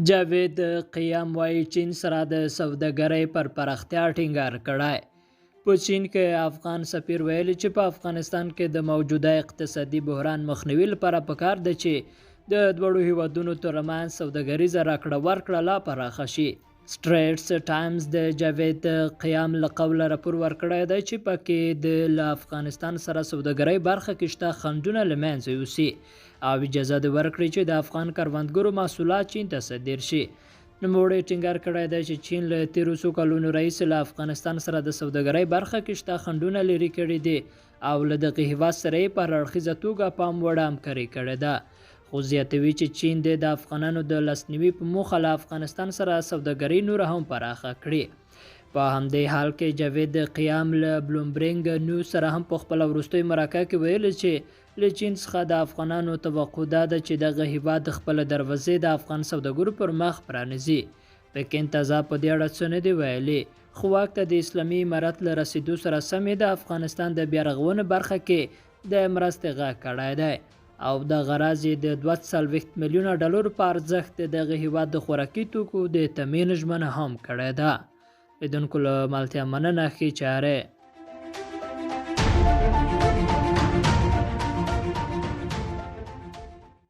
جاوید قیام وايي، چین سره د سوداګرۍ پر پراختیا ټینګار کړی. په چین کې افغان سفیر ویلي چې په افغانستان کې د موجوده اقتصادي بحران مخنیوي لپاره پکار ده چې د دواړو هیوادونو ترمنځ سوداګریزه راکړه ورکړه لا پراخه شي. سټریټس ټایمز د جاوید قیام له قوله راپور ورکړی دی چې پکې د له افغانستان سره سوداګرۍ برخه کې شته خنډونه له منځه یوسي او اجازه دې ورکړي چې د افغان کروندګرو محصولات چین ته صادر شي. نوموړي ټینګار کړی دی چې چین له تېرو څو کلونو راهیسې له افغانستان سره د سوداګرۍ برخه کې شته خنډونه لرې کړي دي او له دغه هیواد سره یې په هر اړخیزه توګه پام وړ همکاري کړې ده، خو زیاتوي چې چین دې د افغانانو د لاسنیوي په موخه له افغانستان سره سوداګري نوره هم پراخه کړي. په همدې حال کې جاوید قیام له بلومبرینګ نیوز سره هم په خپله وروستۍ مرکه کې ویلي چې له چین څخه د افغانانو توقع دا ده چې دغه هیواد خپله دروازې د افغان سوداګرو پر مخ پرانیزي. پکن تازه په دې اړه څه نه دي ویلي، خو واک ته د اسلامي امارت له رسېدو سره سم یې د افغانستان د بیارغونې برخه کې د مرستې غږ کړی دی او دغه راز یې د 42 میلیونه ډالرو په ارزښت د دغه هیواد د خوراکي توکو د تامین ژمنه هم کړې ده. لیدونکو له ملتیا مننه، ښې چارې.